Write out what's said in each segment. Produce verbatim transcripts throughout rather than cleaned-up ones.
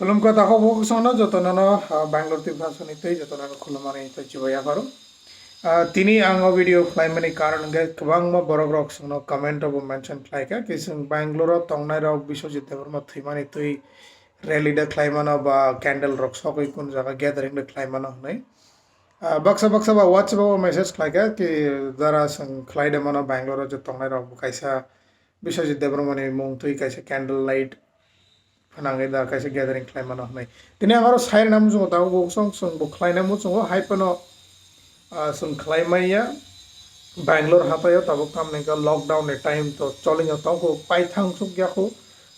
Khulumkha takhuk bukhuk songno jotono no, ah, Bangalore Tiprasani tei jotono no khulumani tei chubai yapharo. Ah, tini ang o video khlaimani karon hwnkhe kwbangma borok rok songno comment rogo mention khlaikha, ki chwng Bangalore o tongnai rok Biswajit Debbarma thwimani twi rally da khlaimano ba candle rok sogwi kun jaga gathering da khlaimano hwnwi. Ah, baksa baksa ba WhatsApp o message khlaikha, ki jara chwng khlai da mano Bangalore o je tongnai rok bo kaisa Biswajit Debbarmani mung twi kaisa candle light phnangwi da kaisa gathering khlaimano hwnwi. Tini ang aro sai rwna muchungo tabuk bo song song bo khlaina muchungo hai phano, ah, chwng khlai manya Bangalore hataio tabuk tamni hwnkhe lockdown ni time to choli no tongkho paithang suk yakho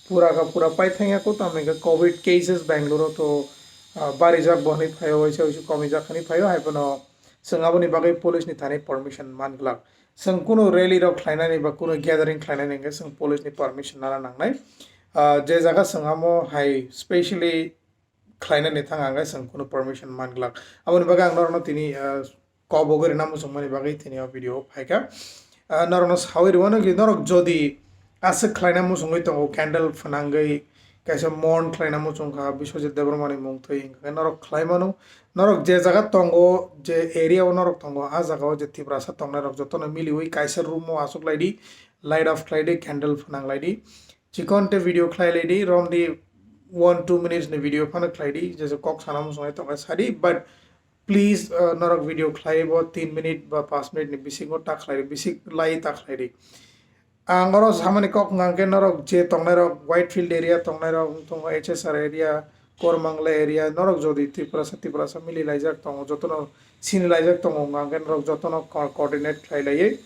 pura ka pura paithang yakho tamni hwnkhe covid cases Bangalore o to, ah, barijak bo hwnwi phaio waisa waisa komijak hwnwi phaio hai phano chwng aboni bagwi police ni thani permission man glak. Chwng kunu rally rok khlainani ba kunu gathering khlainani hwnkhe chwng police ni permission nana nangnai. Ah, je jaga chwng amo hai specially khlainani thang ang khe chwng kunu permission man glak. Aboni bagwi ang norokno tini, ah, kobogwi rwna muchungmani bagwi tini o video o phaikha. Ah, norokno sawi rwmano ki norok jodi aswk khlaina muchungwi tongo, candle phnangwi kaisa mon khlaina muchungkha Biswajit Debbarmani mung twi hwnkhe norok khlai mano. Norok je jaga tongo, je area o norok tongo, a jaga o je Tiprasa tongnai rok jotono miliwi kaisa room o aswk lai di, light off khlai di, candle phnang lai di. Chikon te video khlai lai di, romdi one two minutes ni video phano khlai di, jesa kok sana muchungnai tongkha sadi, but please, uh, norok video khlai bo tin minute ba panch minute ni bisingo ta khlai di, bisik lai ta khlai di. Ang oro samani kok hwnkha hwnkhe norok je tongnai rok Whitefield area tongnai rok wng tongo, H S R area, Kormangla area, norok jodi Tiprasa, Tiprasa mili laijak tongo, jotono sini laijak tongo, hwnkha hwnkhe norok jotono co-, coordinate khlai laiwi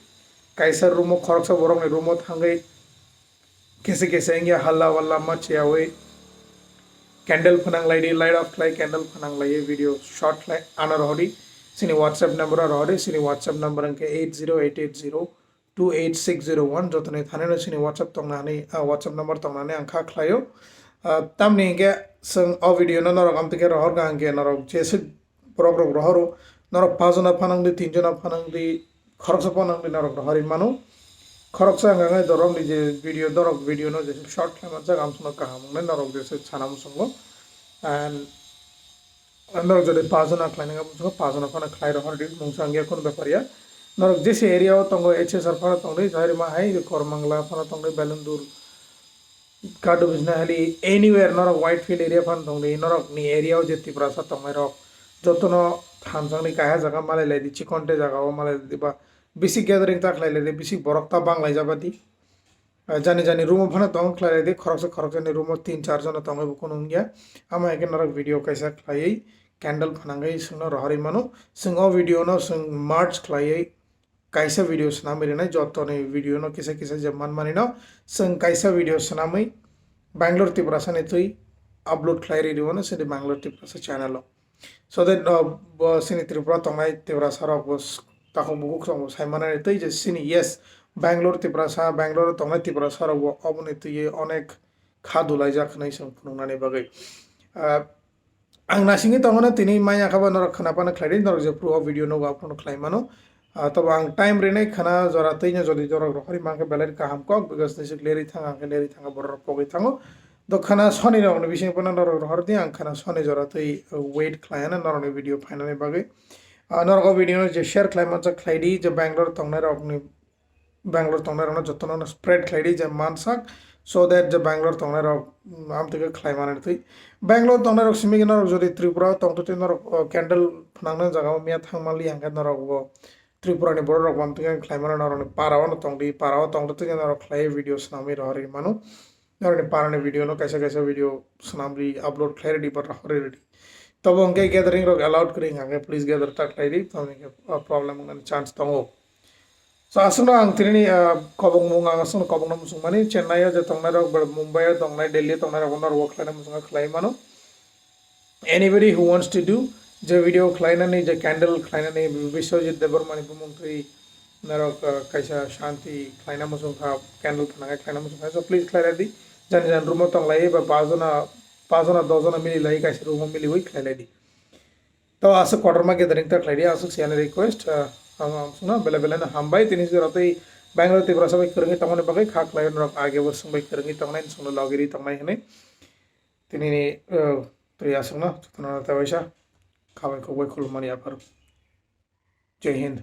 kaisa room o khoroksa borokni room o thangwi kese kese wngya halla walla ma chiyawi candle phnang lai di, light off khlai candle phnang lai video shot khlai ano rohori sini WhatsApp number o rohori sini WhatsApp number hwnkhe eight zero eight eight zero two eight six zero one jotoni thani no sini WhatsApp tongnani, ah, WhatsApp number tongnani ang kha khlaio. Ah, tamni hwnkhe chwng o video no norok amtwi khe rohor kha hwnkhe norok jeswk borok rok rohoro, norok pajona phanang di, tinjona phanang di, khoroksa phanang di norok rohori mano. Khoroksa hwnkha khe dorok ni je video, norok video no jeswk short khlai manjak, amsano kaham wngnai norok jeswk sana muchungo. And norok jodi pajona khlainai, pajona phano khlai rohor di, mungsa wngya, kunu bepar ya. Norok jese area o tongo, H S R phano tongdi, Jahirima hai, Kormangla phano tongdi, Belundur, Kadu Bisnahali, anywhere norok Whitefield area phano tongdi, norok ni area o je Tiprasa tongnai rok, jotono thansa ni kaha jaga malai lai di, chikonte jaga o malai lai di, ba bisi gathering ta khlai lai di, bisi borok ta bang lai jaba di. Ah, jani jani room o phano tong khlai lai di, khoroksa khoroksa ni room o tin char jona tongwi bo kunu wngya. Amo hai khe norok video kaisa khlaiwi candle phanangwi chwngno rohorwi mano. Chwng o video no chwng merge khlaiwi kaisa video swnamwi rwnai, jotoni video no kisa kisa je manmani no chwng kaisa video swnamwi Bangalore Tiprasa ni twi upload khlai ri rwno sini Bangalore Tiprasa channel o. So that, uh, bo sini Tripura tongnai Tiprasa rok bo s-, takhuk bukhuk song bo sai manani twi je sini, yes, Bangalore Tiprasa, Bangalore tongnai Tiprasa rok bo oboni twi onek kha dulaijak hwnwi chwng phunuknani bagwi. Uh, ang nasingwi tongo no tini maya kha ba norok khna phano khlai di, norok je phuru o video no upload khlai mano. Ah, tobo ang time rinai khana jora twi no jodi jorok rohori mankhe belai kaham kok, because nisi leri thang ang khe leri thang borok pogwi thango. Do khana soni rok ni bising phano norok rohor di, ang khana soni jora twi wait khlai ano norok ni video phainani bagwi. Ah, norok o video no je share khlai manjak khlai di, je Bangalore tongnai rok ni, Bangalore tongnai rok no jotono no spread khlai di je mansak, so that je Bangalore tongnai rok, mm, amtwi khe khlai mani twi. Bangalore tongnai rok simi khe norok jodi Tripura o tongtwi norok, oh, candle phnang nang jaga o miya thang manli hwnkhe norok bo Tripura ni borok rok bo amtwi khe khlai mano, norok ni para o no tong di, para o tong twi norok khlai video swnamwi rohor ri mano. Norok ni para ni video no kaisa kaisa video swnam ri upload khlai ri di ba rohor ri di. Tobo hwnkhe gathering rok allowed kwrwi hwnkha khe please gather ta khlai di, tamni khe, uh, problem wngmani chance tongo. So aswkno ang tini ni, uh, kobong mung ang aswkno kobong no muchung mani, Chennai o je tongnai rok, ba Mumbai o tongnai, Delhi o tongnai rok no rok khlai na muchung khlai mano. Anybody who wants to do, je video khlainani, je candle khlainani, Biswajit Debbarmani bumung twi norok, uh, kaisa shanti khlaina muchung kha, candle phanangai khlaina muchung kha, so please khlai lai di. Jani jani room o tong lai ba pajona, pajona, dojona mili lai kaisa room o miliwi khlai lai di. To aswk kotorma gathering ta khlai di, aswk siyani request, uh, ang, ang sungno bele bele no hambai, tini jora tei Bangalore Tiprasa bai kwrwngwi tongmani bagwi kha khlai norok age bo swngbai kwrwngwi tongnai, swngno logiri tongnai hwnwi. Tinini, eh, twi aswkno jotono ta waisa khamai kokbai khulumani aphar. Jai Hind.